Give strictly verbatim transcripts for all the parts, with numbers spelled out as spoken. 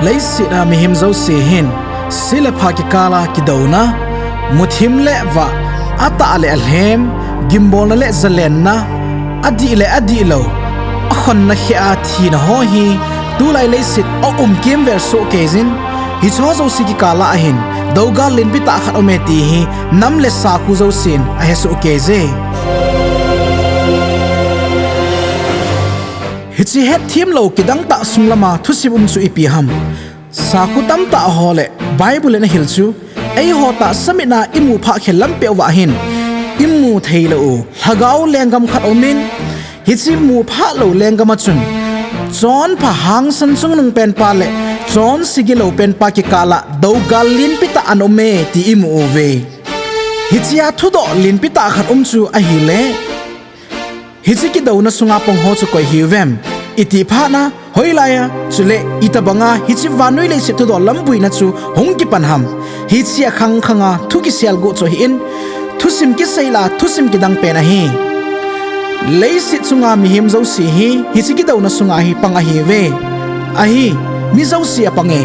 Leiset a mihem jouse hin, si le pha kikal a kidouna, muthim le vah, atah le alhem, gimbolna le zalenna, adih le adihlou, akhonna kheh a thina ho hi, tulai leiset a um kimvel soh keiyin, hicheho jouse kikal a hin, dougal lenpi tah khat aume ti hi, nam le sakhu jousen ahe soh keiye. Hiche hetthem lou kidang tah sunglam a thusim um chu ipi ham. Sakhu tamtah ho le Bible in ahil chu, eiho tahsa mit a imu phah khel lam peh uva hin, imu theilou u, lhagao lenggam khat aumin, hiche mu phah lou lenggam a chun, chonpha hangsan chungnung penpa le chonse gilou penpa kikal a dougal lenpi tah ana um e ti imu uve. Hichea thudoh lenpi tah khat um chu ahile, hiche kidouna sunga pang ho chu koi hiuvem? Iti phat a, hoilai a, chule itobang a hiche vannoi leiset thudoh lam buina chu hung kipan ham? Hiche akhang khang a thu kisel got chu ahin, thusim kisei lah a thusim kidang pen ahi. Leiset chunga mihem jouse hi hiche kidouna sunga hi pang ahiuve. Ahi, mi jouse apang e.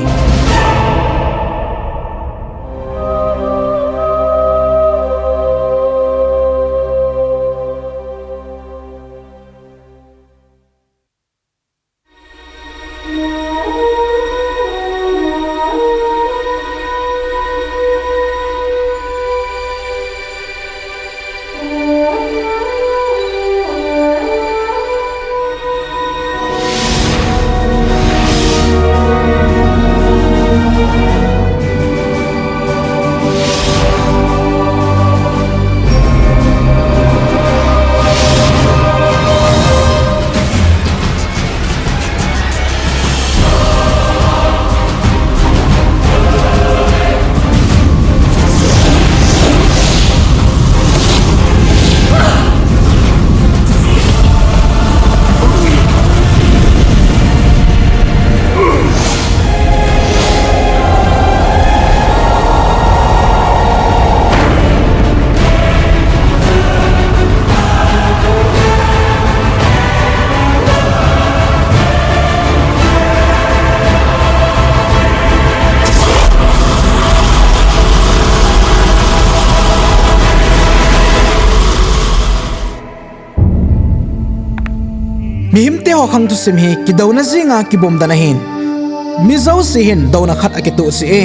Mihemte ho khang thusim hi kidouna jenga kibom dan ahin. Mi jouse hin douna khat akitoh cheh e.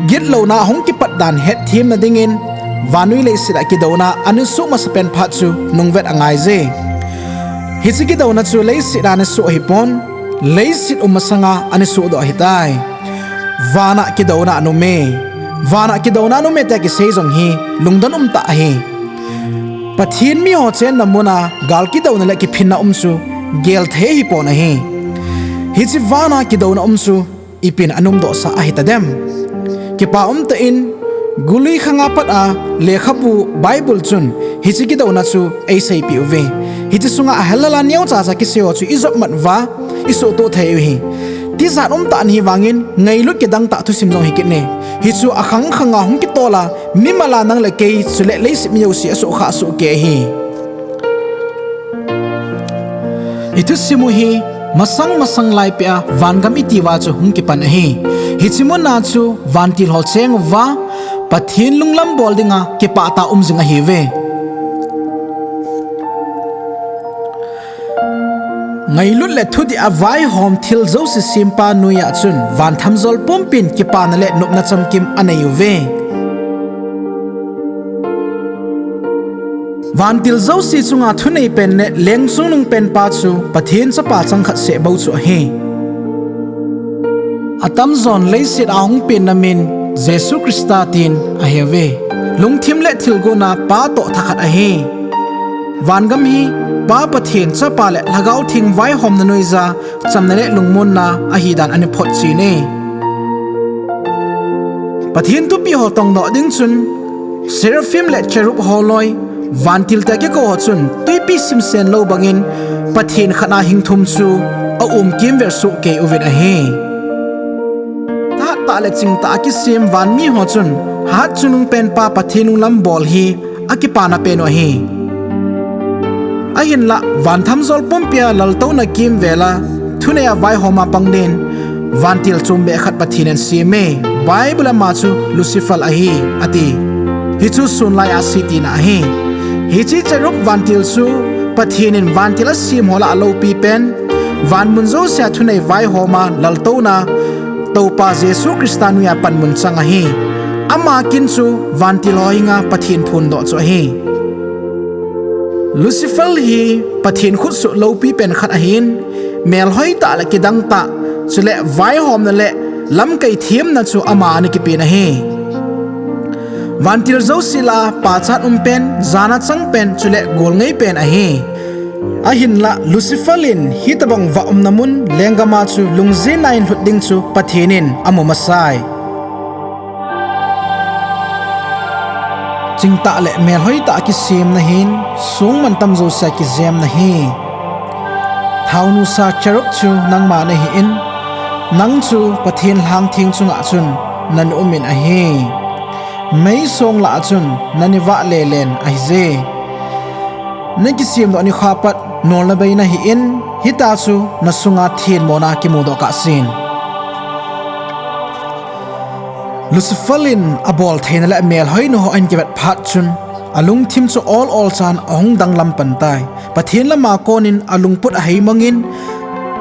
Gitlouna hung kipat dan hetthem nadingin, vannoi leiset a kidouna ana soh masapen phat chu nungvet angaiye. Hiche kidouna chu leiset a ana soh ahipon, leiset um masanga ana sohdoh ahitai. Vana kidouna ana um e. Vana kidouna ana um e tia kisei jong hi lungdon umtah ahi. Pathen miho chenna muna gal kidouna le kiphinna um chu gel thei hipon ahi. Hiche vana kidouna um chu ipin ana umdohsah ahitadem? Kipa umtah in, gului khanga pat a lekhabu Bible chun hiche kidouna chu eiseipeh uve. Hiche sunga ahellal a neocha cha kisei ho chu ijopmat uva, isuhtoh thei u ahi. Tijat umtah ana hi vangin, ngailut kidang tah thusim jong hikit e. Hichu akhang khanga hung kitol a, mimal a nang le kei chule leiset mi jouse asuhkhah soh kei ahi. Ithusim u hi masang masang laipeh a vangam itiuva chu hung kipan ahi. Hiche muna chu vantil ho cheng uva, Pathen lunglam bol dinga kipah tah a um jing ahiuve. Ngailut le thudih a vaihom thil jouse sempa noiya chun vanthamjol pumpin kipana le nopna chamkim anei uve. Vantil jouse chunga thunei pen le leng chungnung penpa chu Pathen Chapa changkhat seh bou chu ahi. Atamjon leiset a hung penna min Jesu Christa tin aheuve. Lungthim le thilgon a Pa toh thakhat ahi. Vangam hi Pa Pathen, Chapa le Lhagao Theng vaihomna noiya chamna le lungmonna ahidan ana photchen e. Pathen thupeh ho tongdoh ding chun Seraphim le Cherub ho loi, vantil tia kikou ho chun twipi simsen lou bangin Pathen khat a hing thum chu aum kimvel soh kei uvin ahi. Thahat tah le chingtah a kisem vanmi ho chun hatchungnung penpa Pathen lunglam bol hi akipana pen u ahi. Ahinlah, vanthamjol pumpia laltouna kimvel a thunei a vaihoma pang din Vantil chom beh khat Pathen in asem e, Bible a ama chu Lucifer ahi, ati. Hichu sunlai a se tina ahi. Hiche cherub vantil chu Pathen in vantil asem ho lah a loupi pen, vanmun jousea thunei vaihom a laltouna Toupa Jesu Christa noiya panmun chang ahi. Ama kin chu vantil ho henga Pathen phondoh chu ahi. Lucifer hi Pathen khutsoh loupi pen khat ahin, melhoi tah le kidang tah, chule vaihomna le lamkai themna chu ama ana kipen ahi. Vantil jouse lah a pachat um pen, jana chang pen, chule golngei pen ahi. Ahinlah Lucifer in hitobang vah umna mun lenggam a chu lungjinna in lhut ding chu Pathen in amu masai. Chingtah le melhoi tah a kisemna hin, songmantam jousea kijemna ahi. Thao nusa cherub chu nangma nahin, nang chu Pathen lhangtheng chunga chun nana um in ahi. Meisong lah a chun nana vah lelen ahije. Nakisemdoh nikho a pat nolna bei nahin, hitia chu nasunga thenmona kimudoh kahsen. Lucifer in aboltheina le amelhoina ho ahin kivet phat chun, alungthim chu ol ol chan ahung danglam pan tai. Pathen lama konin alungput aheimangin,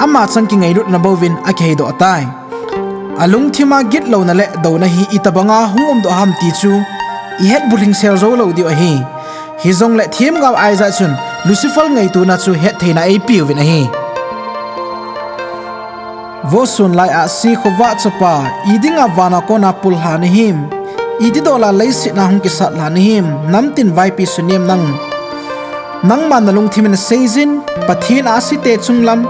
ama chang kingailutna bouvin akiheidoh tai. Alungthima gitlouna le douna hi itobanga hung umdoh ham ti chu ihet bulhing sel jou lou diu ahi. Hijongle themgao Isaiah chun Lucifer ngaitona chu hettheina eipeuvin ahi. Vosunlai a se khovah chapa, idinga vana kona pullha nahim? Iti dola leiset a hung kisat lha nahim? Namtin vaipi sunem nang. Nangma nalungthim in naseijin, Pathen a asete chunglam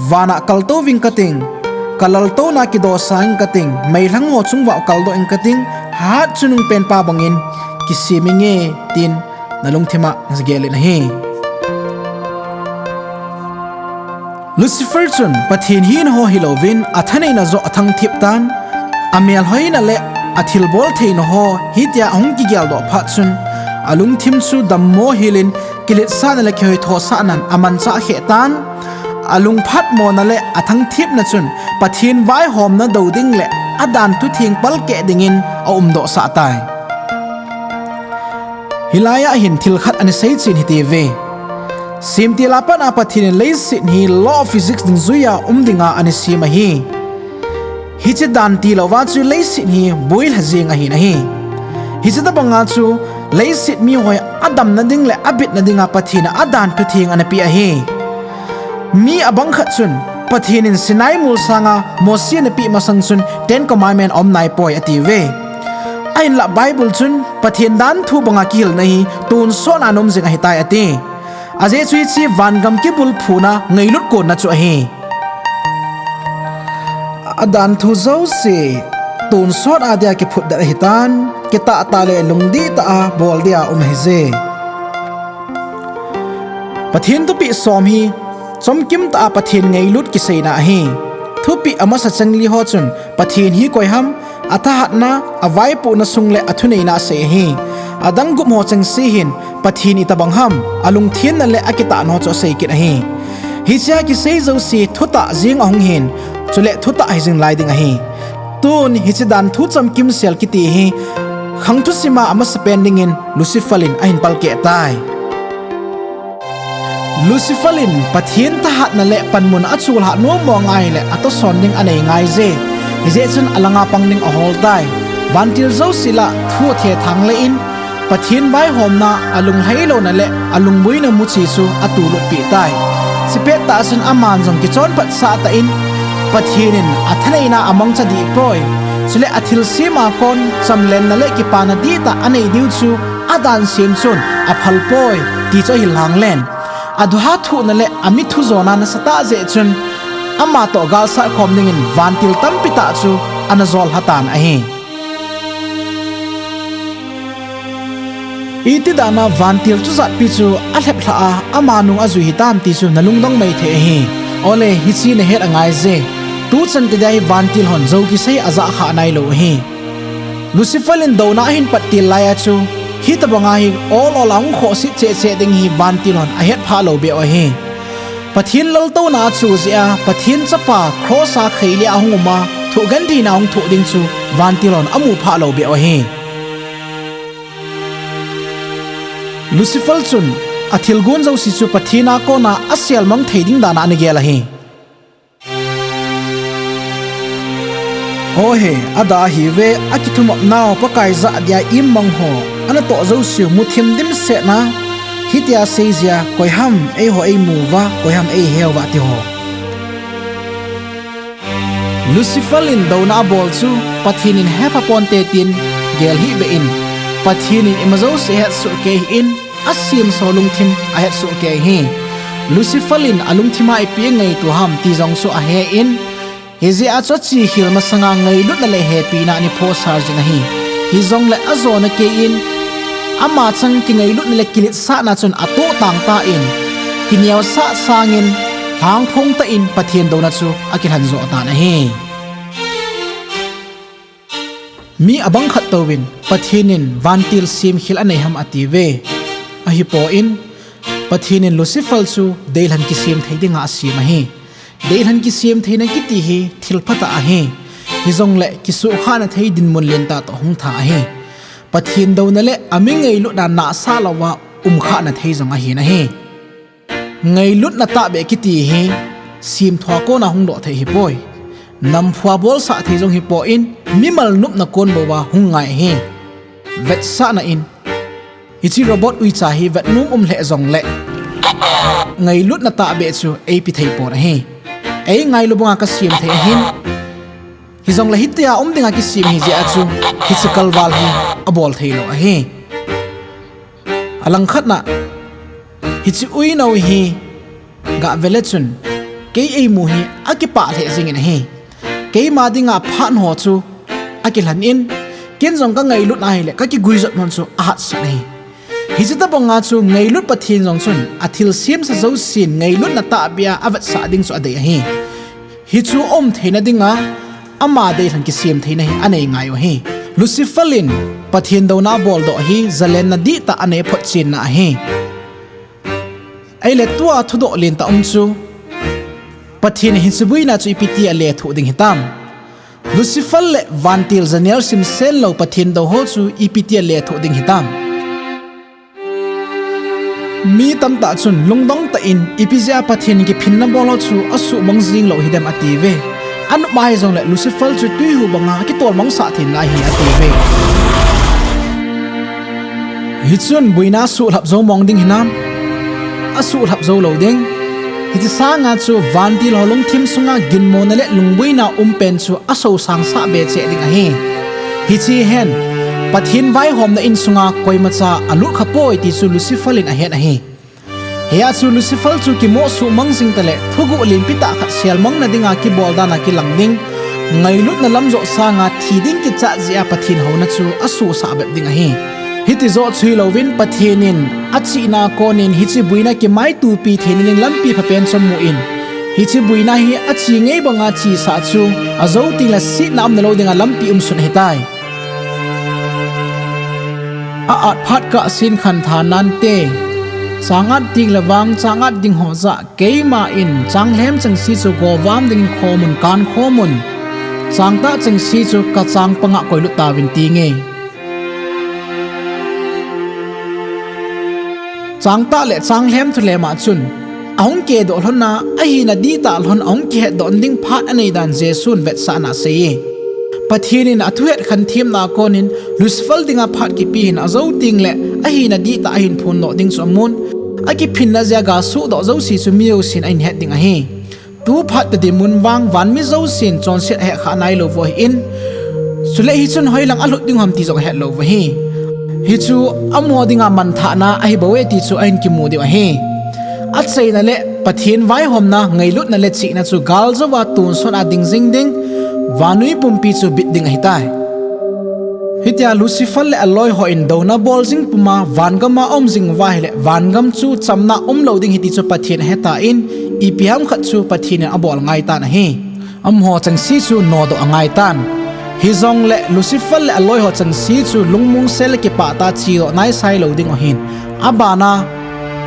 vana kaltouving kating, kalaltouna kidosangin kating, meilhang ho chunguva kaldoh ing kating, hatchungnung penpa bangin kisem inge, tin nalungthima nagelin ahi. Lucifer chun Pathen hina ho hilouvin, athaneina joh athangthip tan, amelhoina le athilbol theina ho hitia ahung kigeldoh phat chun, alungthim chu dammo helin, kiletsahna le kihoithosahnan amanchah kheh tan, alungphatmona le athangthipna chun Pathen vaihomna dou ding le adanthu theng palkeh dingin aumdohsah tai. Hilaiya hin thil khat ana seichen hitiuve. Semtil a pat a Pathen in leiset hi law of physics dungjuiya um dinga ana sem ahi. Hiche dan tilouva chu leiset hi boilha jeng ahin ahi. Hiche tobanga chu leiset mihoi adamna ding le abitna dinga Pathen in adanthu theng ana peh ahi. Mi abang khat chun Pathen in Sinai molsanga Mosi ana peh masang chun Ten Commandment aum naipoi atiuve. Ahinlah Bible chun Pathen danthu banga kihilna hi tonsotna a um jing ahitai ati. Ajeh chu hiche vangam kibulphuna ngailut konna chu ahi. Adanthu jouse tonsot a dia kiphutdet ahitan, kitahtah le lungdihtah a bol dia um ahije. Pathen thupeh som hi chomkimtah a Pathen ngailut kiseina ahi. Thupeh amasa cheng li ho chun Pathen hi koi ham, athahatna, avaipohna sung le athuneina asei ahi. Adang gup ho chengse hin Pathen itobang ham, alungthenna le akitahna ho chu asei kit ahi. Hichea kisei jouse thutah jeng ahung hin, chule thutah hijing lai ding ahi. Tun hiche danthu chamkimsel kiti hi khangthusima amasapen dingin Lucifer in ahin palkeh tai. Lucifer in Pathen thahatna le panmun acholhah nommo ngai le atohson ding anei ngaije. Hijeh chun alanga pang ding ahol tai. Vantil jouse lah thu athethang le in, Pathen vaihomna, alunglhailouna le alungboina muchi chu atulutpeh tai. Hiche pettah chun aman jong kichonphatsah tah in, Pathen in athaneina amangcha dihpoi. Chule athilsema kon chamlenna le kipana dihtah anei diu chu adan sem chun aphalpoi ti chu ahil lhanglen, aduha thuhna le amithu jona nasatah jeh chun, amatoh galsat khom dingin vantil tampitah chu ana jollhatan ahi. Iti dana vantil chujatpi chu alheplhah a, ama nung ajui hitam ti chu nalungdong maithei ahi. Ole, hiche nahet angaije. Tuchan kedia hi vantil hon jou kisei ajahkhah nailou ahi. Lucifer in douna ahin pattil laiya chu, hitobanga hi ol ol a hung khohse cheh cheh ding hi vantil hon ahetphah lou beh u ahi. Pathen laltouna a chu jeh a, Pathen chapa cross a khailia ahung um a, thohgim theina hung thoh ding chu vantil hon amu phah lou beh u ahi. Lucifer chun athilgon jouse chu Pathen a kona aselmang thei ding dan a ana gel ahi. Aw he, ada ahiuve, akithumop nau Pakai jah dia immang ho, anatoh jouseu muthim dimset na, hitia seijia, koiham eiho eimu uva, koiham eiheu uva ti ho. Lucifer in douna abol chu, Pathen in hepha ponte tin, gel hih beh in, Pathen in ima jouse ahetsoh kei hih in, asemsa lungthim ahetsoh kei hi. Lucifer in alungthim a ipi angaito ham ti jong chu ahe in, hijeh a chu achekhel masanga ngailutna le hepina ana phosah jin ahi. Hijongle ajona kei in, ama chang kingailutna le kiletsahna chun atoh tang tan, kineosah sangin, lhangphong tah in Pathen douna chu akilhen joh tan ahi. Mi abang khat touvin, Pathen in vantil semkhel anei ham atiuve. Ahipoi, Pathen in Lucifer chu deilhen kisem thei dinga asem ahi. Deilhen kisem theina kiti hi thil phatah ahi. Hijongle kisuhkhahna thei dinmun lentah toh hung tha ahi. Pathen douna le ami ngailutna nahsah louva umkhahna thei jong ahin ahi. Ngailutna tahbeh kiti hi semthua kona hung doh thei hipoi. Namphu a bolsah thei jong hipoi, mimal nopna kon bouva hung ngai ahi. Vetsahna in, hiche robot uicha hi vetnom um lheh jongle, ngailutna tahbeh chu eipe thei pon ahi. Eingailu banga kasem thei ahin. Hijongle hitia um dinga kisem ahijeh a chu, hiche kalval hi abol theilou ahi. Alangkhatna, hiche uinou hi gah vele chun, kei eimu hi akipah lheh jengin ahi. Keima dinga phat ho chu akilhen in, ken jong kangailut ahile kakiguijot hon chu ahatsan ahi. Hiche tobanga chu ngailut Pathen jong chun athilsemsa jousen ngailutna tahbeh a avetsah ding chu adei ahi. Hichu aum theina dinga ama deilhen kisem theina hi anei ngai u ahi. Lucifer in Pathen douna aboldoh hi jalenna dihtah anei photchenna ahi. Ahile tua thudoh lentah um chu, Pathen in hiche boina chu ipi tia lethuh ding hitam? Lucifer le vantil janel simsen lou Pathen dou ho chu ipi tia lethuh ding hitam? Mi tamtah chun lungdong tah in, ipi jeh a Pathen in kiphinna bol ho chu asuhmang jing lou hidem atiuve. Anop ahijongle Lucifer chu twihu banga akitolmangsah theina ahi atiuve. Hichun boina suhlhap jou mong ding hinam? Asuhlhap jou lou ding. Hiche sanga chu vantil ho lungthim sunga ginmona le lungboina umpen chu asosangsah be cheh ding ahi. Hiche hen, Pathen vaihomna insunga koimacha alut khapoi ti chu Lucifer in ahet ahi. Hia chu Lucifer chu kimoh suhmang jing tale, thuguh lenpi tah khat selmangna dinga kibol dana kilang ding, ngailutna lamjoh sanga thi ding kichat jeh a Pathen houna chu asusah bep ding ahi. Hiti joh chu hilouvin Pathen in achihna a konin hiche boina kimaitopi theina ding lampi phapen chu amun, hiche boina hi ache ngei banga chesah chu ajou tengle setna umna lou dinga lampi umsun ahitai. A-at phat kahsen khantha nante, chang at tengle vang chang at ding ho jah, keiman changlhem chengse chu govam dingin khomun kankhomun, changtah chengse chu kachang panga koilut tauvin tinge. Changtah le changlhem thulhema chun, ahung kedoh lhona, ahina dihtah lhon ahung kihetdoh ding phat anei dan Jesun vetsahna aseiye. Pathen in athuhet khanthemna a konin, Lucifer dinga phat kipe hin ajou tengle, ahina dihtah ahin phondoh ding chu amun, akiphinna jeh a gasohdoh jouse chu mi jousen ahin het ding ahi. Tu phat tah dinmun vang vanmi jousen chonset ahehkhah nailou u ahin, chule hichun hoilang alhut ding ham ti jong ahet lou u ahi. Hichu amaho dinga manthahna ahibouve ti chu ahin kimu diu ahi. Achaina le Pathen vaihomna, ngailutna le chihna chu galjouva tonsot a ding jing ding, vannoi pumpi chu bit ding ahitai. Hitia Lucifer le aloiho in douna bol jing puma vangama aum jing uva ahile, vangam chu chamna umlou ding ahi ti chu Pathen ahetan, ipi ham khat chu Pathen in abol angaitan ahi. Amaho chengse chu nodoh angaitan. Hijongle Lucifer le aloiho chengse chu lungmongsel le kipah tah a chedoh naisai lou dingu ahin, abana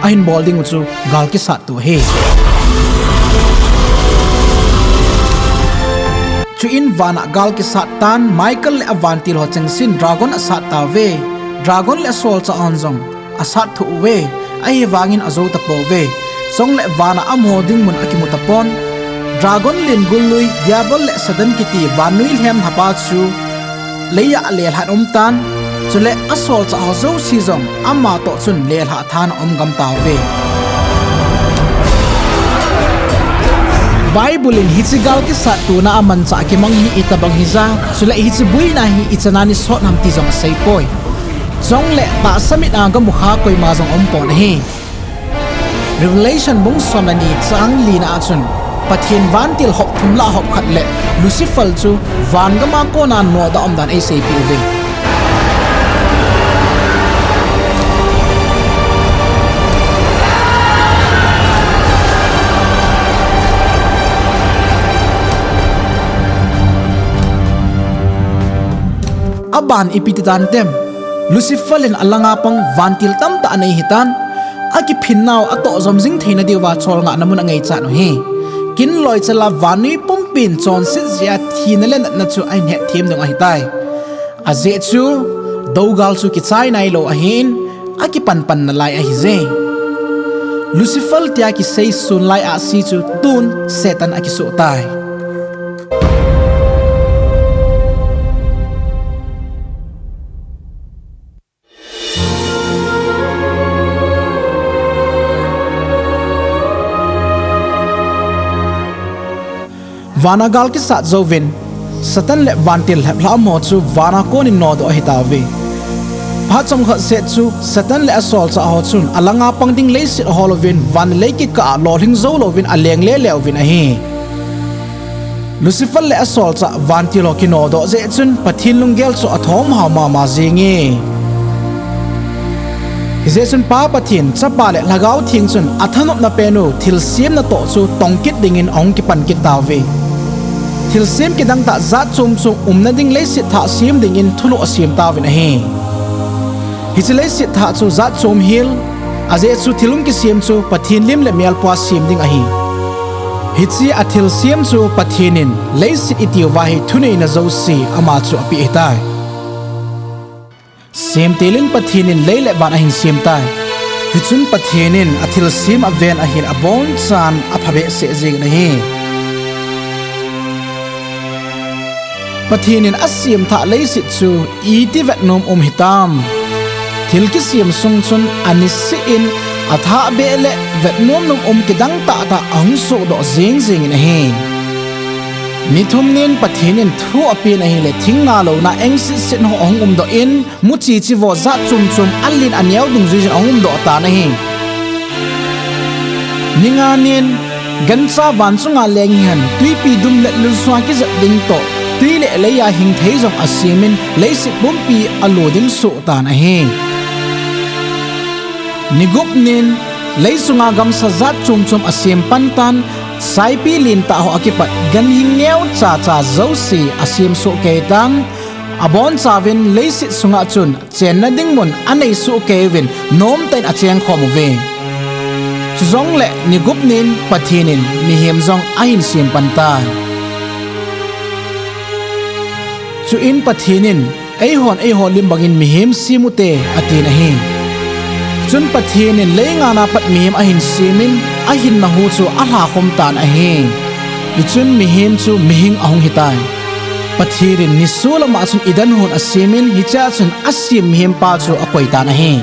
ahin bol dingu chu gal kisattu ahi. Chuin vana gal kisat tan Michael le avantil ho chengsin dragon asat tauve. Dragon le asolchah hon jong asat thuh uve. Ahivangin ajou tapouve. Chule vana amaho ding mun akimu tapon. Dragon len gullui Diabol le Satan kiti vannoi lhem lhapa chu leiya alelhan aum tan. Chule asolchah ho jouse jong ama toh chun lelhah than aum gam tauve. Bible in hiche gal kisat tuna amanchah kimang hi itobang hija, chule hiche boina hi ichan a ni sot ham ti jong aseipoi. Chule tahsa mit a gamukha koima jong aumpon ahi. Revelation bung som le ni chang lina a chun Pathen vantil hop thum lah hop khat le Lucifer chu vangam a kona nodoh a umdan eiseipeh uve. Aban ipi ti tantem? Lucifer in alanga pang vantil tamtah anei hitan. Akiphinnau atoh jom jing theina diuva cholngahna mun angaichat u ahi. Kin loichal a vannoi pumpin chonset jeh a thina le natna chu ahin hetthem ding ahitai. Ajeh chu dougal chu kichai nailou ahin, akipanpan nalai ahije. Lucifer tia kiseisun lai ahsi chu tun Satan akisoh tai. Vana gal kisat jouvin, Satan le vantil lheplhah amaho chu vana konin nodoh ahitauve. Phat chomkhat seh chu Satan le asolchah ho chun alanga pang ding leiset ahol uvin, van le lei kikah a lolhing jou louvin aleng lele uvin ahi. Lucifer le asolchah vantil ho kinodoh jeh chun Pathen lunggel chu athomhao mama jenge. Hijeh chun Pa Pathen, Chapa le Lhagao Theng chun athanopna pen u thilsem natoh chu tongkit dingin ahung kipan kit tauve. Thilsem kidangtah jat chom chom umna ding leiset thah sem dingin thulhuh asem tauvin ahi. Hiche leiset thah chu jat chom hel, ajeh chu thil hung kisem chu Pathen lim le melpua sem ding ahi. Hiche athilsem chu Pathen in leiset itiuva hi thuneina jouse ama chu apeh ahitai. Semtil in Pathen in lei le van ahin sem tai. Hichun Pathen in athilsem aven ahin abonchan aphabehseh jengin ahi. Pathen in asem thah leiset chu iti vetnom um hitam? Thil kisem sung chun aniseh in athahbeh le vetnom nom um kidang tahtah ahung sohdoh jeng jengin ahi. Ni thum nin Pathen in thu apen ahile thingnga louna engsetset ho ahung umdoh in, muchi chivo jat chom chom alen aneo dungjuijin ahung umdoh tan ahi. Ni nga nin, gancha van chunga leng hen, twipi dum le lungsunga kijep ding toh, twi le leiya hingthei jong asemin, leiset pumpi alo ding soh tan ahi. Ni gup nin, lei chunga gamsa jat chom chom asem pan tan, saipi lentah ho akipat, ganhing neocha cha jouse asem soh kei tan, abonchauvin leiset sunga chun chenna ding mun anei soh kei uvin nomtah in acheng khom uve. Chujongle ni gup nin Pathen in mihem jong ahin sem pan tai. Chuin Pathen in, eihon eiho lim bangin mihem sem ute, atin ahi. Chun Pathen in leingan a pat mihem ahin semin, ahinna hu chu alhakhum tan ahi. Hichun mihem chu mihing ahung hitai. Pathen in nisolam a chun Eden hon asemin, hichea chun asem mihem pa chu akoi tan ahi.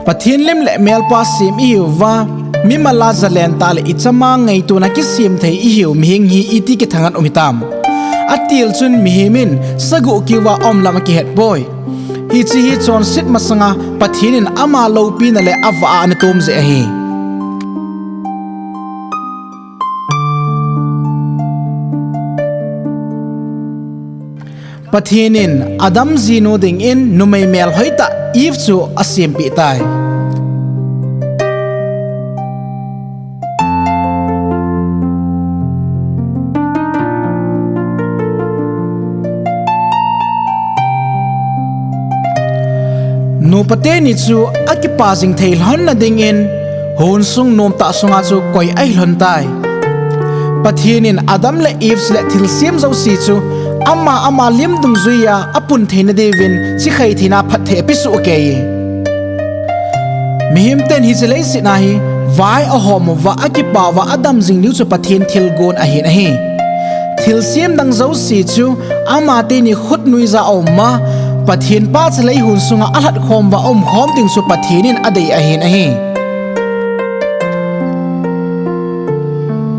Pathen lim le melpa sem ihiuva, mimal a zalen tah le ichama ngaitona kisem thei ihiu mihing hi iti kithangat um hitam? Atil chun mihem in sagoh keuva aum lam akihet poi. Hiche hi chonset masanga Pathen in ama loupina le avah a ana tom jeh ahi. Pathen in Adam jinu dingin numei melhoi tah Eve chu asempeh tai. Nupa teni chu akipa jing thei lhon na dingin, hunsung nomtah sunga chu koi ahi lhon tai. Pathen in Adam le Eve le thilsem jouse chu ama ama lim dungjuiya apun theina diuvin chikhai theina phatthei apesuh kei. Mihem ten hiche leiset a hi vai ahom uva, akipa uva adam jing diu chu Pathen thilgon ahin ahi. Thilsem dang jouse chu ama teni khut nuija aum a, Pathen pachalei hun sunga alhat khom uva aum khom ding chu Pathen in adei ahin ahi.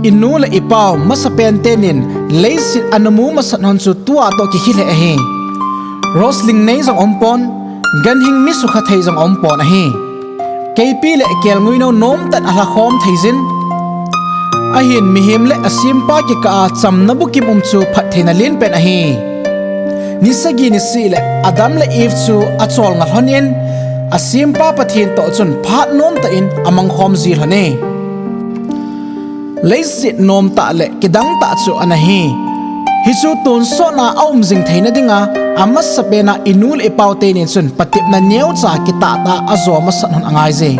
Inu le ipau masapen tenin leiset a namu masat hon chu tua toh kikhe lheh ahi. Rose ling nei jong aum pon, ganhing mi sukha thei jong aum pon ahi. Keipi le kelngoi nou nomtah in alha khom thei jin. Ahin mihem le asempa kikah a chamna bukim um chu phattheina lenpen ahi. Ni sagi nisih le Adam le Eve chu acholnga lhon in, asempa Pathen toh chun phat nomtah in amang khom ji lhon e. Leiset nomtah le kidangtah chu ana hi. Hichu tonsot na aum jing theina dinga, amasapen a inu le ipau teni chun patepna neocha kitah tah a ajo masat hon angai je.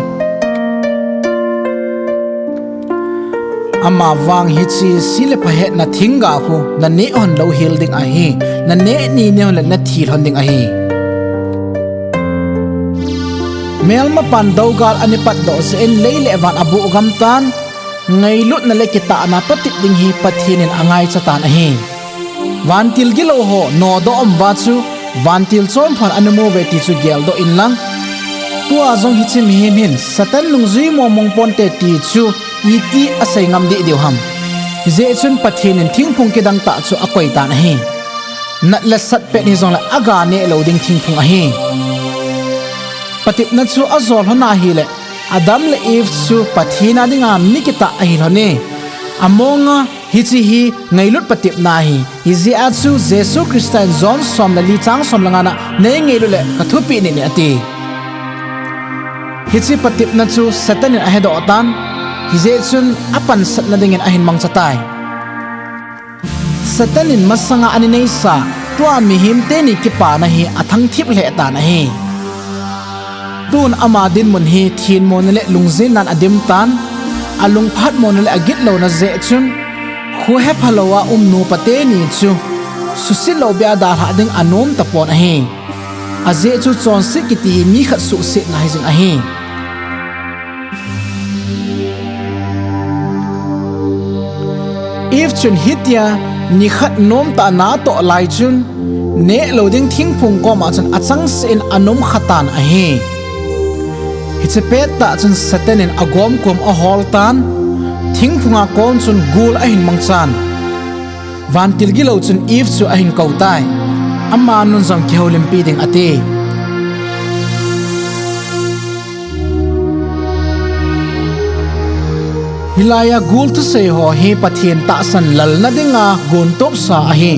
Amavang hiche se le pha hetna thingga khu naneh hon louhel ding ahi, naneh ni neh hon le nathi lhon ding ahi. Melmapan dougal ana patdoh jeh in lei le van abuh gam tan, ngailutna le kitahna patep ding hi Pathen in angaicha tan ahi. Vantil gilou ho nodoh um uva chu, vantil chonphan ana mu uve ti chu geldoh inlang, tua jong hiche mihem hin Satan nungjui mongmong ponte ti chu iti asei ngam deh diu ham? Hijeh chun Pathen in thingphung kidangtah chu akoi tan ahi. Nat le sat pet hijongle aga neh lou ding thingphung ahi. Patepna chu ajo lhon ahile, Adam le Eve chu Pathen a dinga mi kitah ahi lhon e. Amonga hiche hi ngailut patepna ahi. Hijeh a chu Jesu Christa in John som le li chang som le nga na, nei ngailut le kathupeh in ati. Hiche patepna chu Satan in ahedoh tan, hijeh chun apansatna dingin ahin mangcha tai. Satan in masanga ana neisa, tua mihem teni kipana hi athangthip lheh tan ahi. Tun ama dinmun hi thenmona le lungjinnan adim tan, alungphatmona le agitlouna jeh chun, kho hepha louva um nupa teni chu suhset lou beh a dalhah ding anom tapon ahi. Ajeh chu chonset kiti hi mi khat suhsetna hijing ahi. Eve chun hitia nikhat nomtah a natoh lai chun, neh lou ding thingphung koma chun achangseh in anom khatan ahi. Hiche pettah chun Satan in agomkom ahol tan, thingphunga kon chun gul ahin mangchan. Vantil gilou chun Eve chu ahin kou tai. Amanun jong kihoulimpi ding ati. Hilaiya gul thusei ho hi Pathen tahsan lalna dinga gontopsa ahi.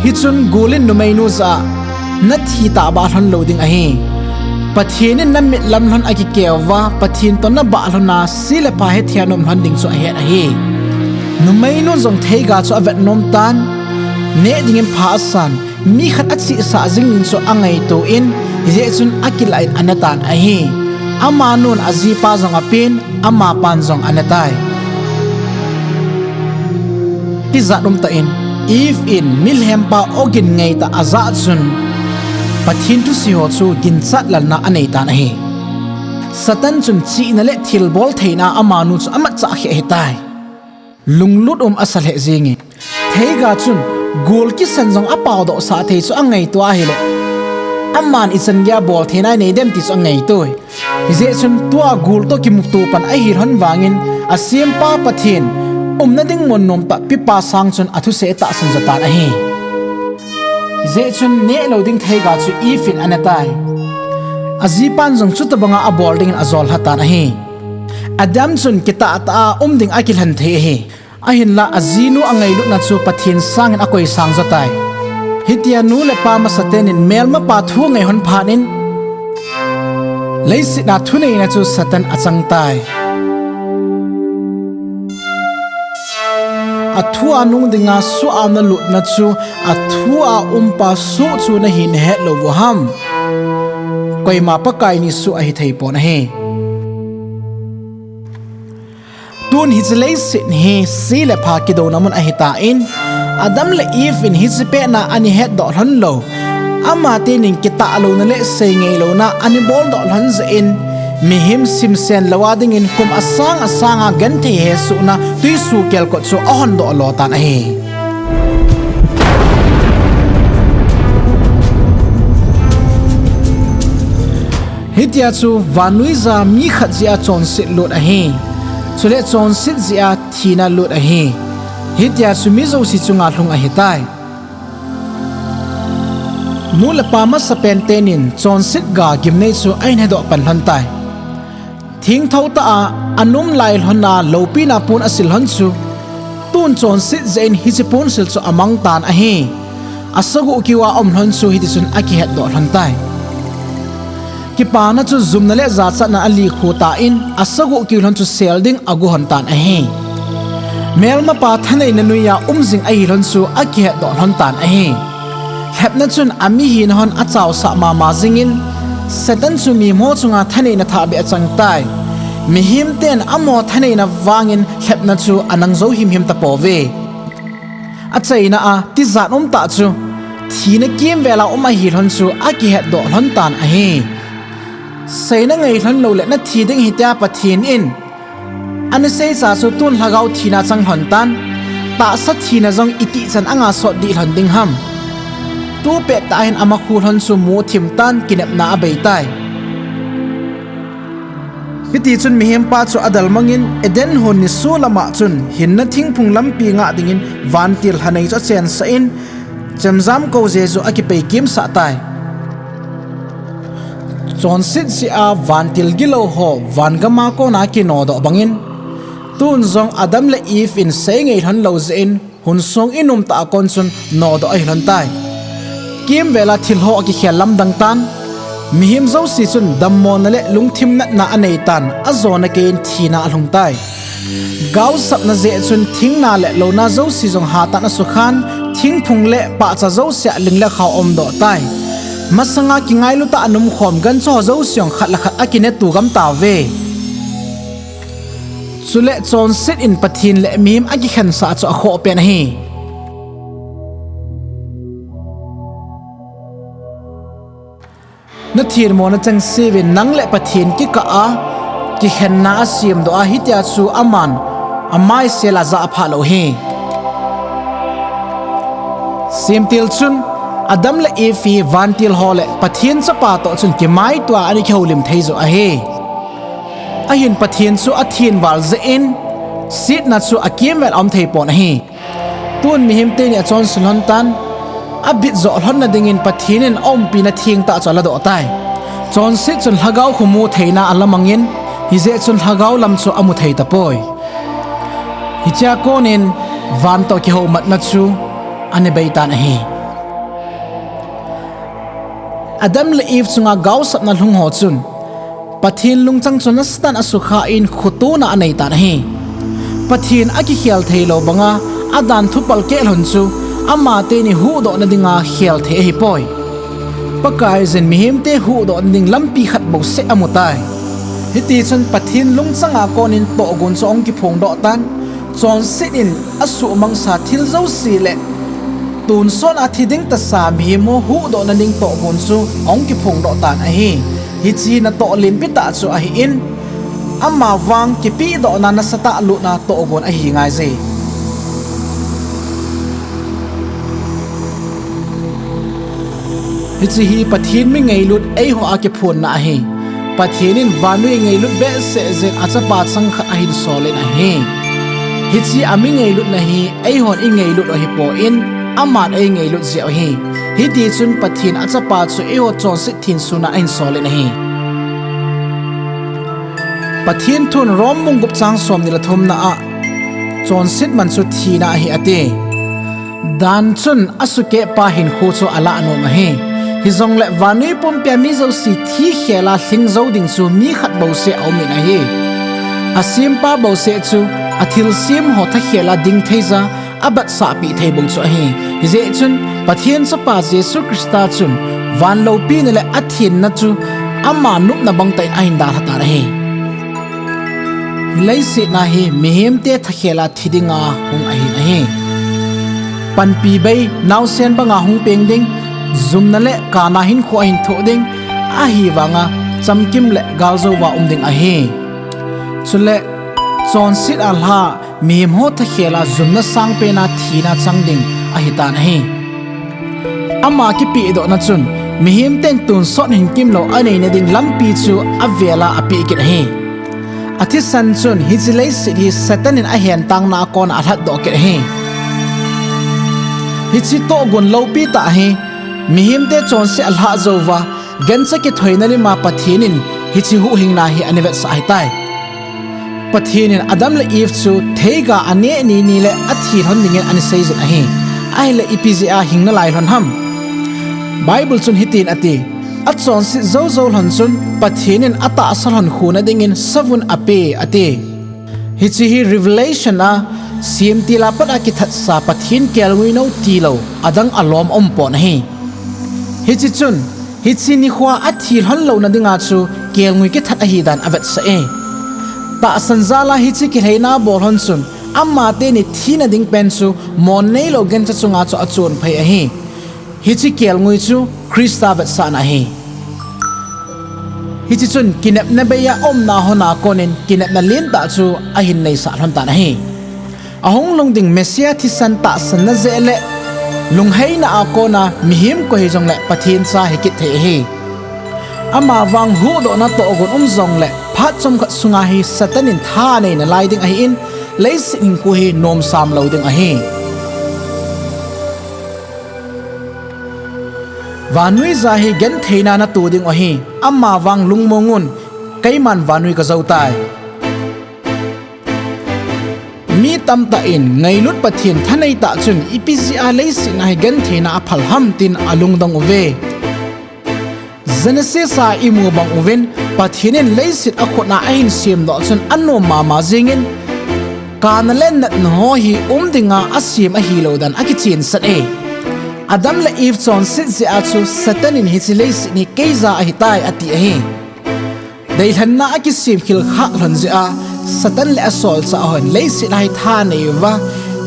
Hichun gul in numeinu jah a, nathi tahbeh lhon lou ding ahi. Pathen in namit lam lhon akikeuva, Pathen toh nabah lhona, se le pha hetthei a naum lhon ding chu ahet ahi. Numeinu jong theiga chu avet nom tan, neh dingin pha asan, mi khat achihsah jing ding chu angaito in, hijeh chun akilah in ane tan ahi. Amanun ajipa jong apen, amapan jong ane tai. Tijat umtah in, Eve in milhempa ogin ngeitah ajah chun, Pathen thusei ho chu ginchat lalna aneitan ahi. Satan chun chihna le thilbol theina amanu chu amatchah kheh ahitai. Lunglut um asa lheh jenge. Theiga chun gul kisen jong apaodoh sah thei chu angaito ahile, aman ichan geiya bol theina nei dem ti chu angaito e. Hijeh chun tua gul toh kimuto pan ahilhon vangin, asempa Pathen umna ding mun nomtah pipa sang chun athusei tahsan jo tan ahi. Hijeh chun neh lou ding theiga chu Eve in ane tai. Ajipan jong chutobanga abol dingin ajol lha tan ahi. Adam chun kitah tah a um ding akilhen thei ahi. Ahinla ajinu angailutna chu Pathen sangin akoisang jo tai. Hitia nu le pa masatenin melmapa thu ngailhon phat in, leiset a thuneina chu Satan achang tai. Athua nung dinga suh a nalutna chu, athua umpa suh chu nahin hetlou u ham? Koima Pakai ni suh ahi thei pon ahi. Tun hiche leiset hi se le pha kidouna mun ahitan, Adam le Eve in hiche petna ana hetdoh lhon lou, amatenin kitah louna le seingai louna ana boldoh lhon jeh in, mihem simsen louva dingin kum asang asanga genthei hesohna tuisuh kelkot chu ahondoh lo tan ahi. Hitia chu vannoija mi khat jeh a chonset lut ahi. Chule chonset jeh a thina lut ahi. Hitia chu mi jouse chunga lhung ahitai. Nu le pa masapen tenin chonset ga gimnei chu ahin hedoh pan lhon tai. Thengtho tah a, anum lai lhon a loupina pon asil lhon chu, tun chonset jeh in hiche ponsil chu amang tan ahi. Asagoh keuva aum lhon chu hitichun akihetdoh lhon tai. Kipana chu jumna le jachatna alikhu tan, asagoh keu lhon chu sel ding agu lhon tan ahi. Melmapa thaneina noiya um jing ahi lhon chu akihetdoh lhon tan ahi. Lhepna chun amihina hon achaosah mama jingin, Satan chu mihem chunga thaneina thahbeh achang tai. Mihemten amaho thaneina vangin lhepna chu anang jou himhim tapouve. Achaina a, tijat umtah chu, thina kimvel a um ahi lhon chu akihetdoh lhon tan ahi. Seina ngai lhon loule nathi ding ahi tia Pathen in ana seicha chu tun lhagao thina chang lhon tan, tahsa thina jong itih chan anga sot dih lhon ding ham? Tupettah hin amakhu lhon chu mu thim tan, kinepna abei tai. Hitichun mihempa chu adalmangin Eden hon nisolam a chun hinna thingphung lampi ngah dingin vantil lhanei chu achensah in, chemjam kou jeju akipei kimsah tai. Chonset jeh a vantil gilou ho vangam a kona kinodoh bangin, tun jong Adam le Eve in seingai lhon lou jeh in, hun song inum tah a kon chun nodoh ahi lhon tai. Kimvel a thil ho akikhel lamdang tan, mihem jouse chun dammona le lungthim natna anei tan, ajona keiyin thina alhung tai. Gaosapna jeh chun thingna le louna jouse jong hatah in asukhan, thingphung le pahcha jouse a ling le khao aumdoh tai. Masanga kingailu tah a anumkhom gancha ho jouse jong khat le khat akine tugam tauve. Chule chonset in Pathen le mihem akikhensah chu akhoh pen ahi. Nathenmona chengseuvin nang le Pathen kikah a kikhenna asemdoh a, hitia chu aman amaisel a jah aphah lou ahi. Semtil chun Adam le Eve hi vantil ho le Pathen chapa toh chun kimaitoa ana kihoulim thei joh ahi. Ahin Pathen chu athenval jeh in setna chu akimvel a um thei pon ahi. Tun mihemte ni achonse lhon tan, abitjoh lhonna dingin Pathen in aumpina thengtah chu aladoh tai. Chonset chun lhagao khu mu theina alamangin, hijeh chun lhagao lam chu amu thei tapoi. Hichea konin van toh kihoumatna chu ana bei tan ahi. Adam le Eve chunga gaosapna lhung ho chun, Pathen lungchang chu nasatah in asukha in khotona anei tan ahi. Pathen akikhel theilou banga, adan thu palkeh lhon chu, amateni huhdohna dinga khel thei ahipoi. Pakaiyin mihemte huhdohna ding lampi khat bouseh amutai. Hitichun Pathen lungchanga konin tohgon chu ahung kiphongdoh tan, chonset in asuhmangsa thil jouse le tonsot a thi ding tasa mihem ho huhdohna ding tohgon chu ahung kiphongdoh tan ahi. Hiche natoh lenpi tah chu ahin, amavang kipehdohna nasatah lutna tohgon ahi ngaiye. Hiche hi Pathen mi ngailut eiho a kiphonna ahi. Pathen in vannoi ngailut behseh jeh in achapa changkhat ahin solin ahi. Hiche a mi ngailutna hi eihon ingailut u ahipon, aman eingailut jeh u ahi. Hitichun Pathen achapa chu eiho chonset thin suna ahin solin ahi. Pathen thun Rom bung gup chang somni le thumna a, chonset man chu thina ahi ati. Dan chun asukehpa hinkho chu alah nom ahi. Hijongle vannoi pumpia mi jouse thi khel a lhing jou ding chu mi khat bouseh aumin ahi. Asempa bouseh chu athilsem ho thakhel a ding thei ja, abatsahpi thei bou chu ahi. Hijeh chun Pathen chapa Jesu Christa chun van loupina le athenna chu ama nopna bangtah in ahin dalha tan ahi. Leiset a hi mihemte thakhel a thi dinga hung ahin ahi. Panpi bei, naosen banga hung peng ding, jumna le kana hinkho ahin thoh ding, ahivanga chamkim le galjouva um ding ahi. Chule chonset a lha, mihem ho thakhel a jumna sangpen a thina chang ding ahitan ahi. Ama kipehdohna chun mihemten tonsot hinkimlou aneina ding lampi chu avel a apeh kit ahi. Athisan chun hiche leiset hi Satan in ahentangna a kona alhatdoh kit ahi. Hiche tohgon loupi tah hi mihemte chonset alhah jouva, gancha kithoina lima Pathen in hiche huhhingna hi ana vetsah ahitai. Pathen in Adam le Eve chu theiga aneh ni ni le athi lhon dingin ana seijin ahi. Ahile ipi jeh a hing nalai lhon ham? Bible chun hitin ati, achonset joujou lhon chun Pathen in atahsa lhon khuna dingin savun ape ati. Hiche hi Revelation a semtil a pat a kithatsa Pathen kelngoi nou tilou adang alom aumpon ahi. Hiche chun hiche nikhoa athi lhon louna dinga chu kelngoi kithat ahidan avetsah e. Tahsan jal a hiche kilheina bol lhon chun amateni thina ding pen chu mon neilou gancha chunga chu achonphei ahi. Hiche kelngoi chu Christa vetsahna ahi. Hiche chun kinepna bei a aumna lhon a konin kinepna lentah chu ahin neisah lhon tan ahi. Ahung lhung ding Messiah thisan tahsanna jeh le lungheina a kona mihem koi hijongle Pathen cha hikit thei ahi. Amavang huhdohna tohgon um jongle phat chomkhat sunga hi Satan in tha anei nalai ding ahin, leiset hinkho hi nomsam lou ding ahi. Vannoi ja hi gentheina nato ding u ahi. Amavang lungmong un, keiman vannoi kajou tai. Mi tamtah in ngailut Pathen thanei tah chun ipi jeh a leiset a hi gentheina aphal ham tin alungdong uve. Genesis a imu bang uvin, Pathen in leiset akhut a ahin semdoh chun anom mama jengin, kana le natna ho hi um dinga asem ahilou dan akichensah e. Adam le Eve chonset jeh a chu Satan in hiche leiset hi keija ahitai ati ahi. Deilhenna akisem khel khah lhon jeh a Satan le asolchah hon leiset a hi tha anei uva,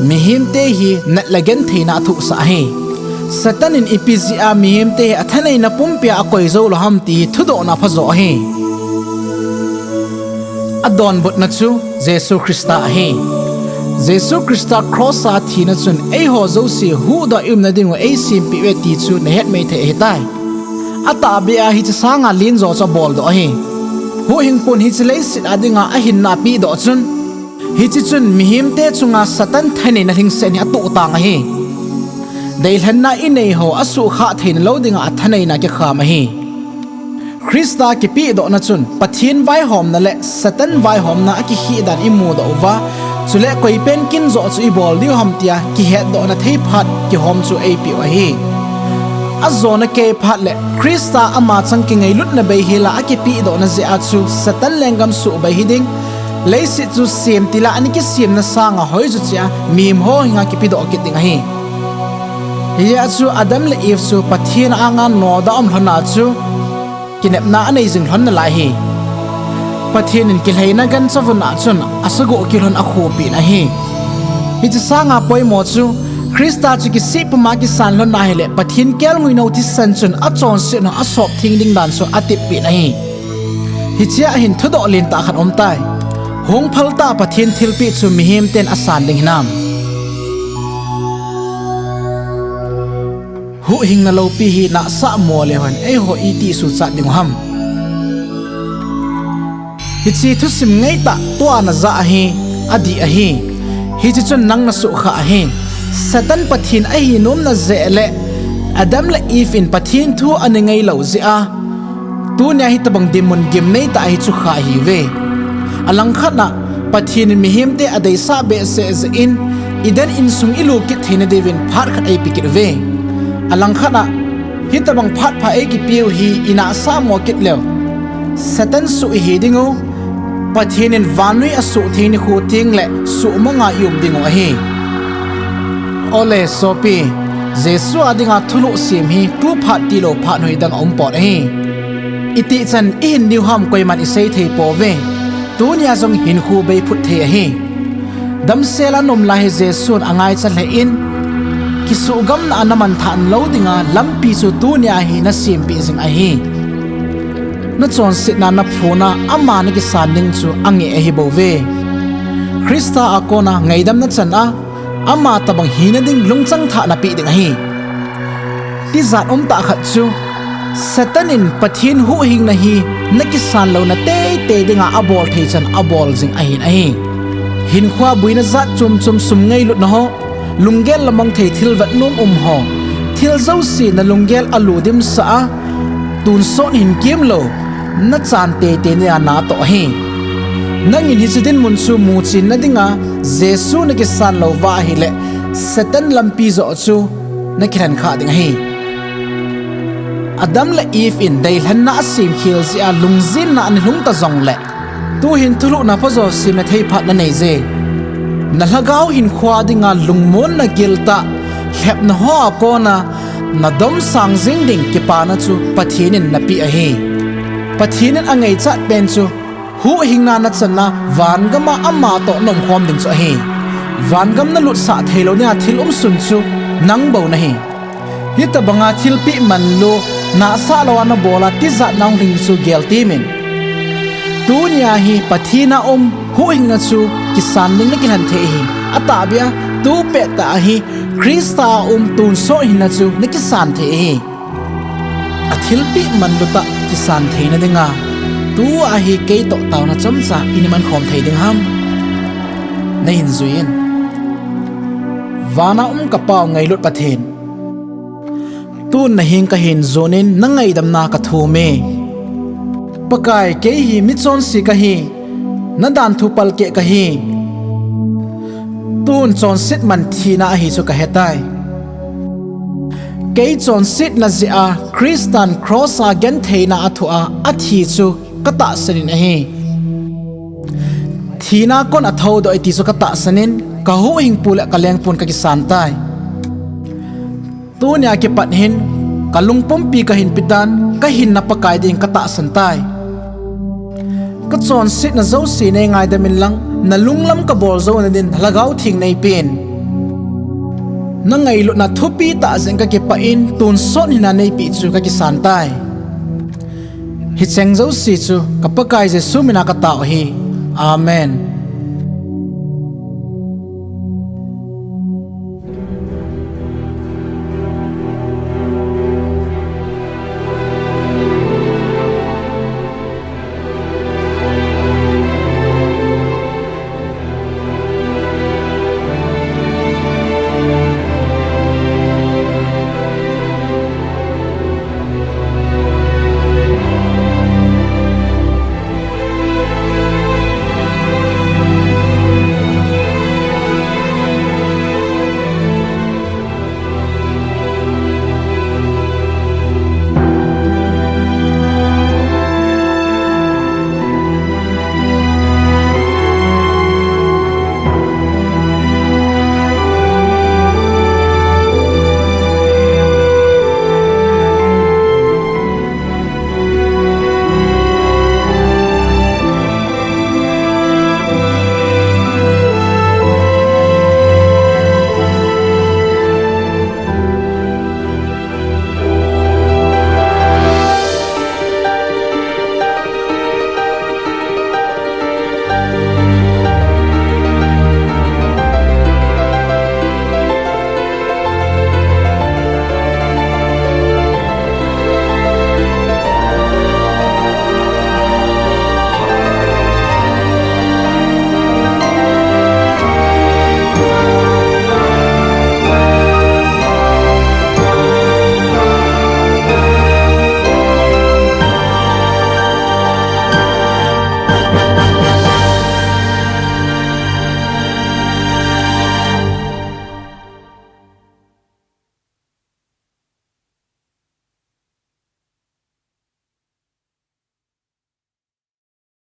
mihemte hi nat le gentheina athohsah ahi. Satan in ipi jeh a mihemte hi athaneina pumpia akoi jou lou ham ti hi thudohna phajo ahi. Adonbutna chu Jesu Christa ahi. Jesu Christa cross a thina chun eiho jouse huhdoh a iumna dingu eisempeh uve ti chu nahet mei thei ahitai. Atahbeh a hiche sanga lenjo chu aboldoh ahi. Huhhingpun hiche leiset a dinga ahinna apehdoh chun, hiche chun mihemte chunga Satan thaneina lhingset hi atohtang ahi. Deilhenna inei ho asuhkhah theina lou dinga athaneina kikham ahi. Christa kipehdohna chun Pathen vaihomna le Satan vaihomna akikheh dan imudoh uva, chule koipen kinjoh chu ibol diu ham tia kihetdohna thei phat kihom chu eipeh u ahi. Ajona kei phat le Christa ama chang kingailutna bei hela akipehdohna jeh a chu Satan lenggam suhbei hiding, leiset chu semtil a ana kisemna sanga hoijo cheh a mihem ho henga kipedoh kit ding ahi. Hijeh a chu Adam le Eve chu Pathen anga noda um lhon a chu kinepna anei jing lhon nalai ahi. Pathen in kilheina gancha vun a chun asagoh kit lhon akhopeh in ahi. Hiche sanga poimo chu Christa chu kisih puma kisan lhon ahile Pathen kelngoi nou thisan chun achonset ho asop theng ding dan chu ateppeh in ahi. Hichea hin thudoh lentah khat aumtai. Hung phaltah Pathen thilpeh chu mihemten asan ding hinam? Huhhingna loupi hi nahsah mo leu hen eiho iti suhchat diu ham? Hiche thusim ngeitah tua najah ahi, adih ahi. Hiche chun nang nasuhkhah ahi. Satan Pathen ahi nomna jeh le Adam le Eve in Pathen thu ana ngai lou jeh a, tunia hitobang dinmun gimnei tah hi chu khah ahiuve. Alangkhat a, Pathen in mihemte adeisah behseh jeh in, Eden insung ilut kit theina diuvin phat khat eipe kit uve. Alangkhat a, hitobang phat pha eikipeu hi inahsah mo kit leu, Satan suh ihi diu, Pathen in vannoi asuh thei nikho tengle suhmanga i um diu ahi. Ole sopi, Jesu a dinga thulhuh sem hi tu phat tilou phat hoidang aumpon ahi. Itichan ihin diu ham koiman isei thei pouve. Tunia jong hinkho beiphut thei ahi. Damsel a naum lai hi Jesun angaicha lheh in, kisuhgamna a namanthah lou dinga lampi chu tunia hi nasempeh jing ahi. Nachonsetna naphona ama nakisan ding chu angeh ahibouve. Christa a kona ngaidam nachan a, ama tobang hina ding lungchang thah napeh ding ahi. Tijat umtah khat chu, Satan in Pathen huhhingna hi nakisan louna teitei dinga abol thei chan abol jing ahin ahi. Hinkhoa boina jat chom chom, sum ngailutna ho, lunggel lamang thei thil vetnom um ho, thil jouse nalunggel alu dimsah a, tonsot hin kemlou, nachan teitei nia natoh ahi. Nangin hiche dinmun chu muchenna dinga Jesu nakisan louva ahile, Satan lampi joh chu nakilhen khah ding ahi. Adam le Eve in deilhenna asemkhel jeh a lungjenna ana lhung ta jongle, tuhin thulhuhna phajo semna thei phat nanei je. Nalhagao hinkhoa dinga lungmonna giltah, lhepna hoa kona nadomsang jing ding kipana chu Pathen in napeh ahi. Pathen in angaichat pen chu, huhhingna nachan a vangam a ama toh naumkhom ding chu ahi. Vangam nalutsah theilou nia thil umsun chu nang bou nahi. Hitobanga thilpeh manlu, nahsah lou a nabol a tijat nahung lhing chu geltemin. Tunia hi Pathen a um huhhingna chu kisan ding nakilhen thei ahi. Atahbeh a, tupettah ahi Christa a um tonsot hinna chu nakisan thei ahi. Athilpeh manlu tah kisan theina dinga, tua hi keitoh taona chomcha ina mankhom thei ding ham? Neihin juiyin. Vana um kapau ngailut Pathen, tun naheng kahin jonin nangaidamna kathum e. Pakai, kei hi michonse kahi, nadanthu palkeh kahi. Tun chonset man thina ahi chu kahetai. Kei chonsetna jeh a Christan cross a gentheina athoh a athi chu katahsanin ahi. Thina kon athoudoh e ti chu katahsanin, kahuhhingpu le kalengpun kakisan tai. Tunia kipat hin, kalungpumpi kahinpetan, kahinna Pakai ding katahsan tai. Kachonsetna jouse neingaidam inlang, nalunglam kabol jouna din Lhagao Theng neipen. Nangailutna thupi tah jeh in kakipah in, tonsot hinna neipeh chu kakisan tai. Hicheng jouse chu ka Pakai Jesu mina katao ahi. Amen.